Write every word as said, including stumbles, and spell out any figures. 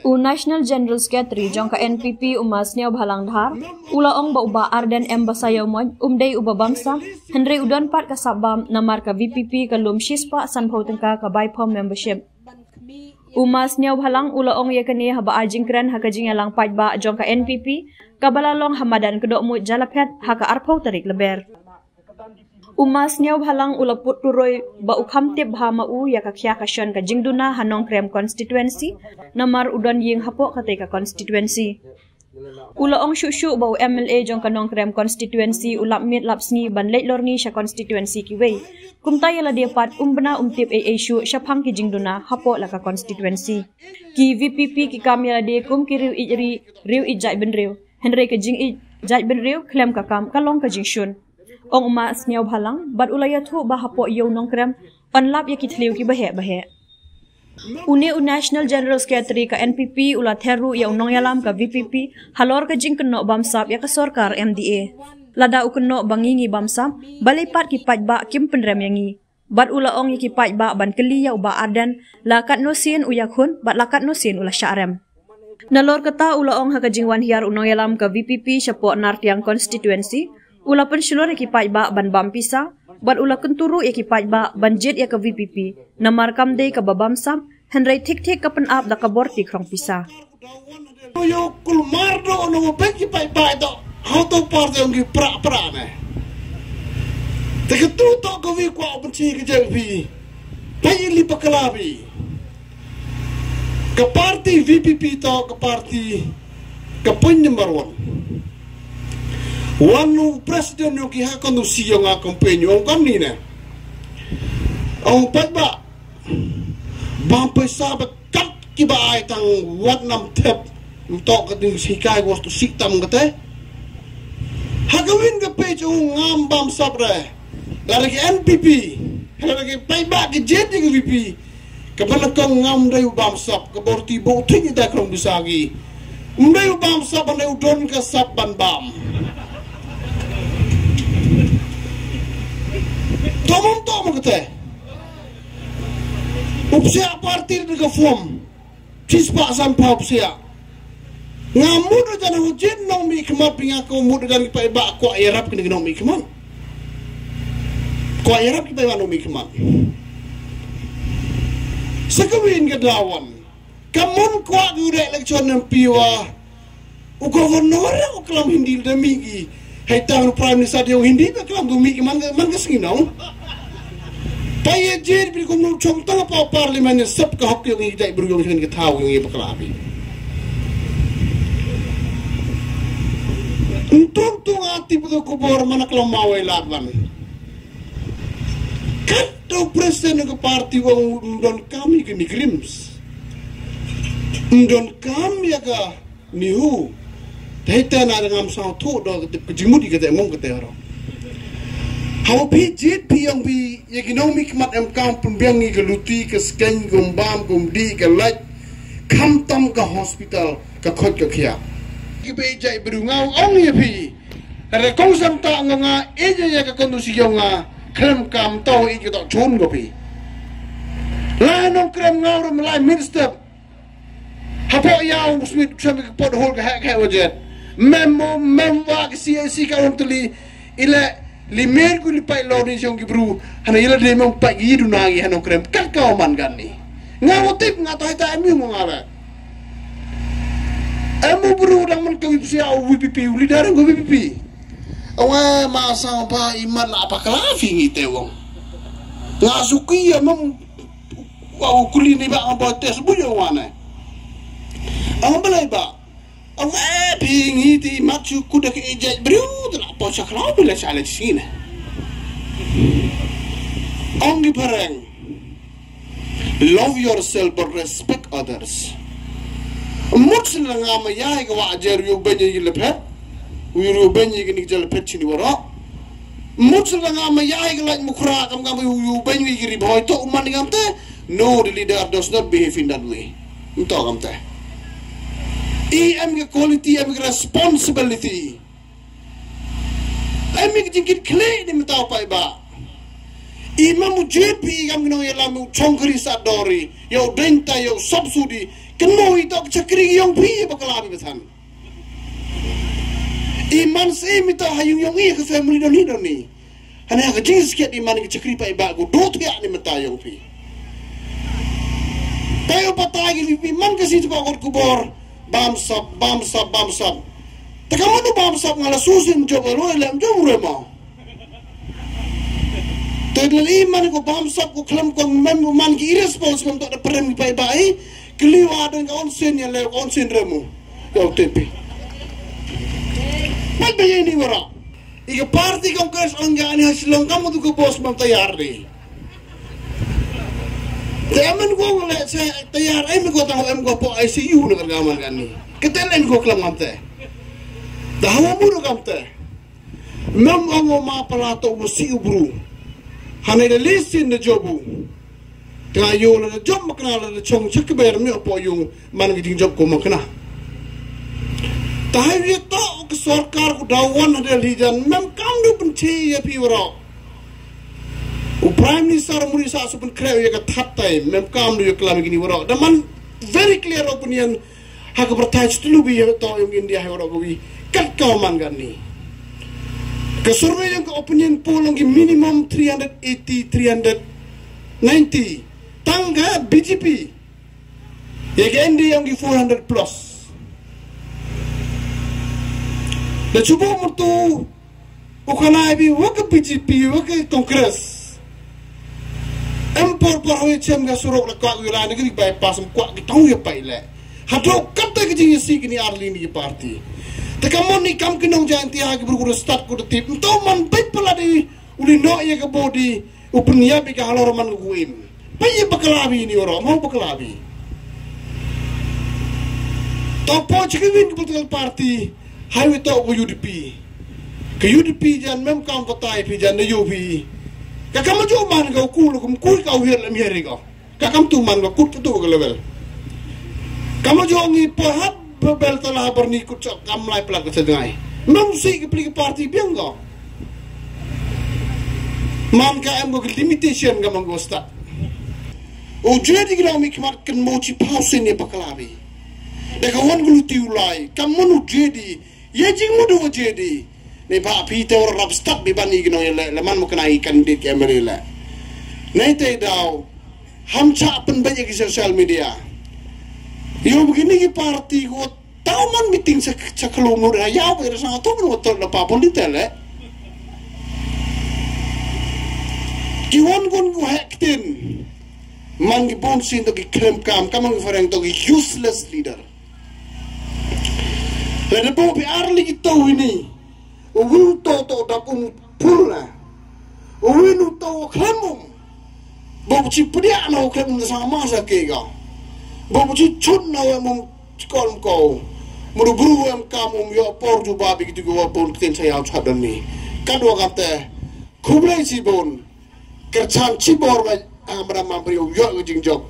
U National General Secretary jong ka N P P u Ma Sniawbhalang Dhar u la ong ba u Bah Ardent M Basaiawmoit um dei uba bamsap, hynrei u don pat ka sap bam namar ka V P P ka lum shispah sanphew tyngka ka bai form membership. U Ma Sniawbhalang u la ong ïa kane haba ai jingkren ha ka jingïalang paidbah jong ka N P P kaba la long ha madan Kdohmut Jalaphet ha ka arphew tarik Lber. U Ma Sniawbhalang u la put turoi ba u kham tip bha ma u ïa ka khia ka shon ka jingduna ha Nongkrem constituency namar u don ïing hapoh katei ka constituency. U la ong shuh shuh ba u M L A jong ka Nongkrem constituency u lap miet lap sngi ban leit lorni sha constituency kiwei. Kumta ïa lade pat um bna um tip ei ei shuh shaphang ki jingduna hapoh la ka constituency. Ki V P P ki kam ïa lade kum ki riew ïeit ri, riew ïeit jaitbynriew. Hynrei ka jingïeit jaitbynriew khlem ka kam ka long ka jingshun. Ong u Ma Sniawbhalang bad u la ïathuh ba hapoh ïew Nongkrem yn lap ïa ki thliew kiba heh ba heh. Une u National General Secretary ka N P P u la ther ruh ïa u nongïalam ka V P P halor ka jingkynnoh bamsap ïa ka sorkar M D A. Lada u kynnoh ba ngi ngi bamsap, balei pat ki paidbah kim pynrem ïa ngi? Bad u la ong ïa ki paidbah ban kylli ïa u Bah Ardent la katno sien u ïakhun bad la katno sien u la shah rem. Nalor kata u la ong ha ka jingwan hiar u nongïalam ka V P P shapoh Nartiang constituency, u la pynshlur ïa ki paidbah ban bam pisa bad u la kyntu ruh ïa ki paidbah ban jied ïa ka V P P namar kam dei kaba bamsap, hynrei thik thik ka pynap da ka bor ti khrong pisa. Yo kulmar do no bek ki paidbah do. Hau to par de ngi pra pra ne. Te ka tu to ko vi kwa open chi ka jeng vi. Pai li bakala vi. Ka parti V P P to ka parti ka point number one. Wan u president yo ki ha kon u si yo nga campaign yo kan ni ne. Ong paidbah. Bam pisa ba kat kiba ai tang wat nam thep. Mtok ka ding sikai was tu sik tam kate. Ha ka win ka page u ngam bamsap re. Lada ki N P P. Lada ki paidbah ki jied ki V P. Ka ban kong ngam dei u bamsap ka bor ti bo thik ita krong bisa ki. Mdei u bamsap ban dei u don ka sap ban bam. Tomam tomam kate. U psiah parti da ka form. Shispah sanphew psiah. Nga mut da jan u jin nongmihkhmat, phi nga ko mut da jan ki paidbah kwah ïarap kine ki nongmihkhmat. Kwah ïarap ki paidbah nongmihkhmat. Sa ka win ka dawan. Ka mon kwah ki u dei election M P wa. U governor u klam Hindi da mi ki. Hei tang u prime minister dia u Hindi da klam tu mi ki man ka, man ka sngi nong. Pa ye jir bi kum nu chong tang pa parliament ne sep ka hok ki ngi dai bru yong ngi ka thau ngi bakla bi. Ntung tung ati betul kubor mana klam mawai ladwan. Kat tu president ka parti wa don kami ke ni grims. Don kami ya ka Ni hu. Te te na ngam sang thu do ka tip ka jingmut ka te ngom ka te ro. Hau phi jit phi yong phi ye ki nongmihkhmat em kam pynbiang ngi ka luti ka skeng ka umbam ka umdi ka lait. Kham tam ka hospital ka khot ka khia. Ki be jai bru ngau ong ye phi. Re kong sam ta nga nga e ye ye ka kondu si yong nga. Khlem kam tau i ki to chun ko phi. La nong krem ngau rum lai min step. Hapoh ïa u Smit Shem ka pot hol ka hek hek wajet. Mem mo mem wa ki C I C ka ong tuli. Ile li mer ku li pai lo ni jong ki bru. Hana ile de mem pai ki du na ngi hano krem kat ka man gan ni. Nga mo tip nga tai tai mi mo nga le. Em u bru dang man ka V P P u leader ko V P P. Awe ma sang pa iman apa kala fi ngi te wong. Nga suki ya mem Wa u kuli ni ba ang ba tes bu yo wane. Ang ba lai ba. Ang eh pi ngi ti mat chu ku da ke ejek bru da la po chakra bi la chale chine. Ang di pareng. Love yourself but respect others. Mut sin la nga ma ya ke wa jer yu ben yi le pet. Yu ben yi ke ni jel pet chini wara. Mut sa nga ma ya ka lait mukhra kam kam yu yu ben wi giri boy to man ngam te. No, the leader does not behave in that way. Mto ngam te. I am the quality, am the responsibility. Am the jingkit khle ni mto pai ba. I ma mujib i kam no ya la mu chongkri sa dori. Yo denta yo subsudi. Kynmaw ito ka chakri yong phi bakla phi ba than. I man siem ito ha yung yong i ka family don hi don ni. Hane ha ka jingskhiat i man ka chakri paidbah ko do thiah ni mynta yong phi. Tayo patai ki phi man ka si jaba kot kubor. Bam sap, bam sap, bam sap. Te ka mano bam sap nga la susin job alo lem job rema. Te lali man ko bam sap ko khlem ko mem man ki irresponsible to da prem ki paidbah i. Kliwa dan ka onsen ya le onsen remo. Ya U T P. Pat ba ye ni wara. I ka party Congress ong ga ni ha Shillong kam tu ko bos mam tayar di. Te amen ko le se tayar em ko tang em ko po I C U na ka man kan ni. Ketel en ko klam mam te. Da hawa mu kam te. Mem ong ma pala to mo si u bru. Hane da lisin da jobu. Tanga yo la da job makna la da chong chak ber mi opo yung man ki jing job ko makna. Ta hai wi to ka sorkar ko da wan da lijan mem kam du penchi ya pi waro. U Prime Minister muri sa su pen kre ya ka that tai mem kam du ya klam ki ni waro. Da man very clear opinion ha ka pyrthai chi tlu bi ha to yong India ha Europe wi kat ka man kan ni. Ka survey yong ka opinion poll yong ki minimum three hundred eighty, three hundred ninety. Tang ka B J P ya ka N D A yong ki four hundred plus. Da chubo mutu u khana bi wa ka B J P wa ka Congress. Em por por hoi chem ga surok la kwak wi la ni ki bypass em kwak ki tong ya pai le. Hadok kata ki jing si ki ni arli ni ki party. Te ka mon ni kam ki nong jan ti ha ki bru ku start ku tip. Nto man bai pala di uli no ya ka body u pun ya bi ka halor man ku im. Pai ya bakla bi ni oro mau bakla bi. To po chi ki win ki political party. Hai wi to ko U D P. Ka U D P jan mem kam patai pi jan da U P. Ka kam jo man ka ku lo kum ku ka u hiar lam hiar ko. Ka kam tu man ka kut tu ka level. Kam jo ngi po hap bel tala bar ni kut chok kam lai plak ka sedngai. Mem si ki pli ki party biang ko. Man ka em ko ki limitation ka man ko sta. U jedi ki dang mi khmat kan mo chi pau sin ni bakla bi. Da ka wan gulu ti u lai kam mo u jedi. Ye jing mo do jedi. Ni ba pi te wor rap stop bi ban i gino le le man mo kana i kan dit ke meri le. Nei te daw ham cha pen ba ye ki social media. Yo begini ki party ko tau man meeting sa sa kelo mo da ya ko ira sa to mo to na pa pon di tele. Ki won kon ko hek tin. Man ki bon sin to ki klem kam kam ki fareng to ki useless leader. Lada bo bi ar lagi tau ini. Uwi u tau tau dap um pul na. Uwi nu tau klem um. Bo chi pdia na u klem um sama sa ke ga. Bo chi chun na we mum chikol ko. Muru buru em kam um yo por ju ba bi kitu go por ten sa yau chap dan ni. Kadwa kate. Khublei chibon. Kyrchan chibor ba amra ma bri u yo jingjok.